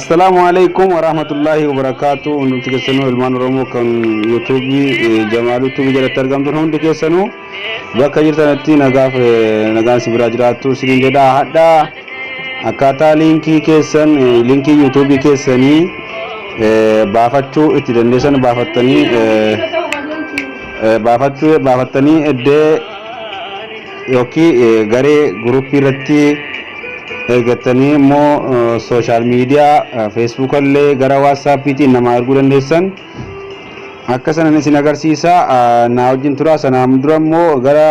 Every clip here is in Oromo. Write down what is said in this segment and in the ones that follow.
Assalaamu alaikum warahmatullaahi wabarakaatu. Hundumti keessanuu ilmaan Oromoo kan yuutuubii Jamaal Yuutuubii jalatti argamtan hundi keessanuu bakka jirtanitti nagaaf nagaan si biraa jiraattu isiniin jedha. Hadha akkaataa liinkii keessan liinkii yuutuubii keessanii baafachuu itti dandeessan baafattanii baafachuu baafattanii eddee yookiin garee guruppii irratti ergattanii immoo sooshaal miidiyaa feesbuuka illee gara waatsaappiitiin namaa erguu dandeessan akka sanan isin agarsiisa. Naa wajjin tura. Sanaan dura immoo gara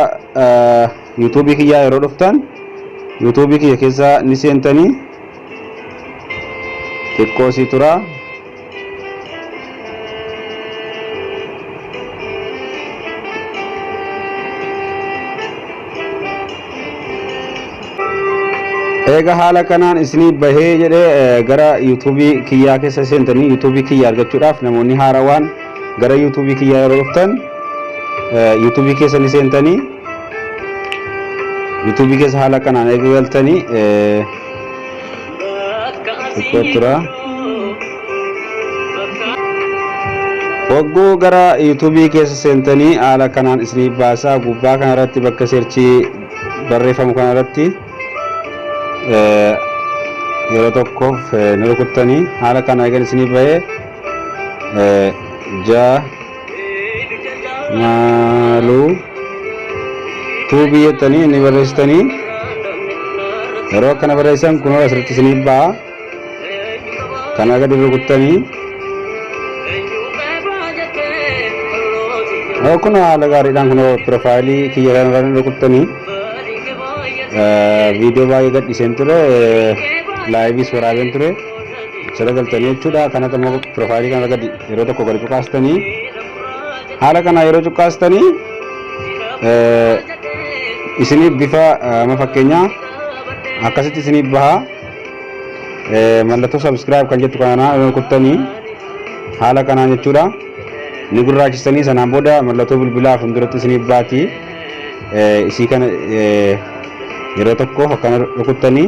yuutuubii kiyyaa yeroo dhuftan yuutuubii kiyya keessa ni seentanii xiqqoo sii tura. Eega haala kanaan isinii bahee jedhee gara yuutuubii kiyyaa keessa seentanii yuutuubii kiyya argachuudhaaf namoonni haarawaan gara yuutuubii kiyyaa yeroo dhuftan yuutuubii keessa ni seentanii yuutuubii keessa haala kanaan eega galtanii xiqqoo tura. Hogguu gara yuutuubii keessa seentanii haala kanaan isinii baasaa. Gubbaa kanarratti bakka seerchii barreeffamu kanarratti yeroo tokkoof ni rukuttanii haala kana eegan isinii bahee ja maaluu tuubii jettanii ni barreessitanii. Yeroo akkana barreessan kunoo asirratti isinii ba'a. Kana gadi rukuttanii kun haala gaariidhaan kunoo piroofaayilii kiyya kanarra ni rukuttanii. Viidiyoo baay'ee gadhiiseen ture, laayiviis waraabeen ture, jala galtanii jechuudha. Kanatti immoo piroofaayilii kanarra gadi yeroo tokko gadi cuqaastanii haala kana yeroo cuqaastanii isiniif bifa amma fakkeenyaa akkasitti isiniif baha. Mallattoo subscribe kan jettu kana rukuttanii haala kanaan jechuudha ni gurraachistanii. Sanaan booda mallattoo bilbilaa fuulduratti isiniif baati. Isii kana yeroo tokkoof akkana rukuttanii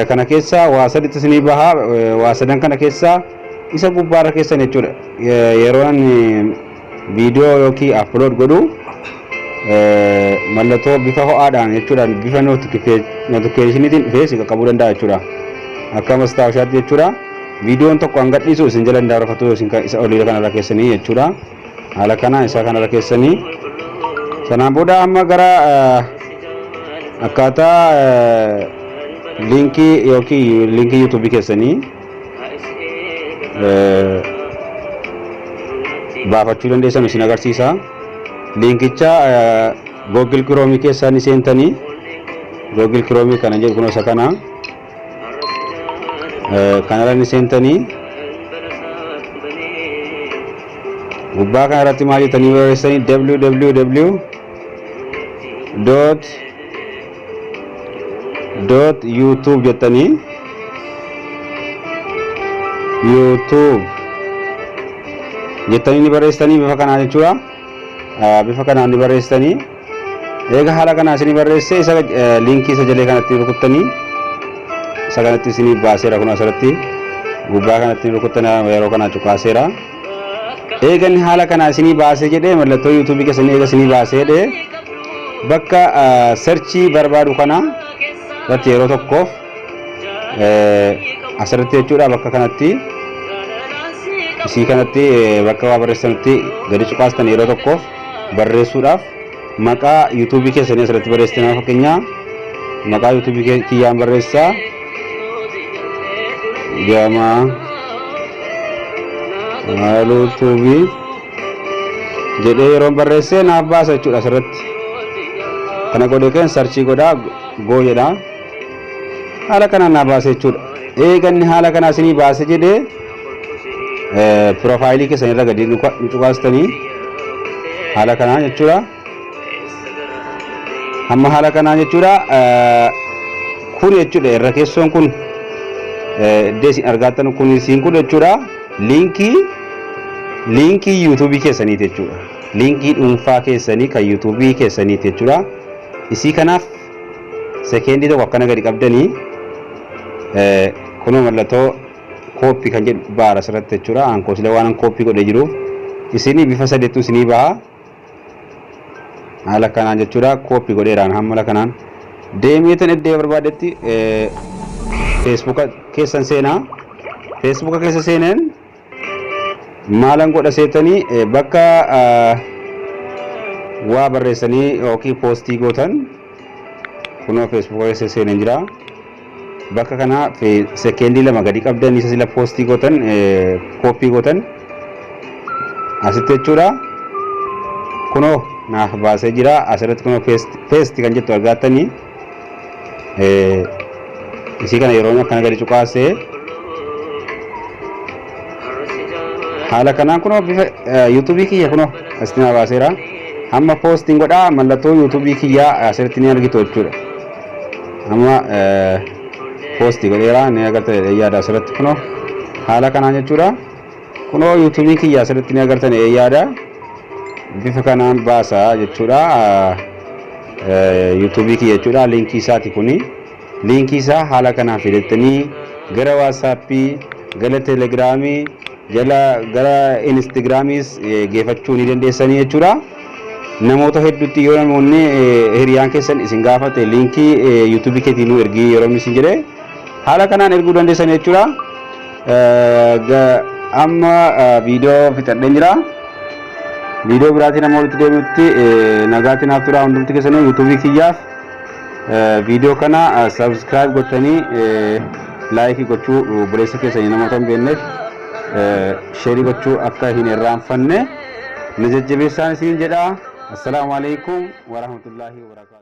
kana keessa waa saditti isinii baha. Waa sadan kana keessa isa gubbaarra keessan jechuudha. Yeroo ani viidiyoo yookiin upload godhu mallattoo bifa ho'aadhaan jechuudha, bifa notifiikeeshiniitiin dhufee si qaqqabuu danda'a jechuudha. Akka mastaawushaatti jechuudha. Viidiyoon tokko hanga dhiisu isin jala hin dabarfatu isin isa olii kanarra keessanii jechuudha. Haala kana isa kanarra keessanii sanaan booda amma gara akkaataa liinkii yookiin liinkii yuutuubii keessanii baafachuu dandeessan isin agarsiisa. Liinkicha Google Chrome keessaa ni seentanii. Google Chrome kana jedhu kun isa kana kanarra ni seentanii. Gubbaa kanarratti maal jettanii barreessanii? Www dot dot youtube jettanii, youtube jettanii ni barreessitanii bifa kanaan jechuudha. Bifa kanaan ni barreessitanii. Eega haala kanaa isinii barreessee isa liinkii isa jalee kanatti rukuttanii isa kanatti isinii baaseera. Kun asirratti gubbaa kanatti rukuttanii yeroo kana cuqaaseera. Eega inni haala kanaa isinii baasee jedhee mallattoo yuutuubii keessanii eega isinii baasee jedhee bakka serchii barbaadu kana irratti yeroo tokkoof asirratti jechuudha, bakka kanatti isii kanatti bakka waa barreessanitti gadi cuqaastan yeroo tokkoof barreessuudhaaf maqaa yuutuubii keessanii asirratti barreessitan. Fakkeenyaa maqaa yuutuubii kiyyaan barreessaa, Jamaa Maaluu Tuubii jedhee yeroon barreessee naaf baasa jechuudha. Asirratti kana godhee kan search godhaa go jedha. Haala kanaan naaf baasa jechuudha. Eeganni haala kanaa isinii baase jedhee piroofaayilii keessan irra gadi ni cuqaastanii haala kanaan jechuudha. Amma haala kanaan jechuudha kun jechuudha, irra keessoon kun iddoo isin argattan kun isiin kun jechuudha liinkii yuutuubii keessaniiti jechuudha. Liinkii dhuunfaa keessanii kan yuutuubii keessaniiti jechuudha. Isii kanaaf sekeendii tokko akkana gadi qabdanii kunoo mallattoo Copy kan jedhu baara asirratti jechuudha. Ankoo sila waan copy godhee jiruuf isinii bifa sadeettu isinii baha. Haala kanaan jechuudha, copy godheeraan. Hammala kanaan deemeetan iddoo barbaadetti Feesbuuka keessan seenaa. Feesbuuka keessa seeneen maalan godha seetanii, bakka waa barreessanii yookiin post gootan, kunoo Feesbuuka keessa seeneen jira. Bakka kana sekeendii 2 gadi qabdan isa sila post gootan, copy gootan asitti jechuudha. Kunoo naaf baasee jira asirratti. Kunoo paste kan jettu argattanii, isii kana yeroo akkana gadi cuqaasee, haala kanaan kunoo bifa yuutuubii kiyya kunoo asitti naa baaseera. Hamma poostiin godhaa, mallattoo yuutuubii kiyyaa asirratti ni argitu jechuudha. Amma post godheera, ni agartan yaada asirratti. Kunoo haala kanaan jechuudha. Kunoo yuutuubii kiyya asirratti ni agartan yaada, bifa kanaan baasa jechuudha yuutuubii kiyya jechuudha. Liinkii isaati kuni. Liinkii isaa haala kanaan fidattanii gara Waatsaappii, gara Teelegiraamii, jala gara Instagiraamiis geeffachuu ni dandeessanii jechuudha. Namoota hedduutti yoo namoonni hiriyaan keessan isin gaafate, liinkii yuutuubii keetii nu ergii yeroo inni isin jedhe, haala kanaan erguu dandeessan jechuudha. Amma viidiyoo fixadheen jira. Viidiyoo biraatiin amma walitti deebinutti nagaatti naaf tura hundumti keessanuu. Yuutuubii kiyyaaf viidiyoo kana subscribe gochanii like gochuu, obboleessa keessanii namoota hin beekneef share gochuu akka hin irraanfanne na jajjabeessaan isin jedha. Assalaamu alaikum warahmatullaahi wabarakaatu.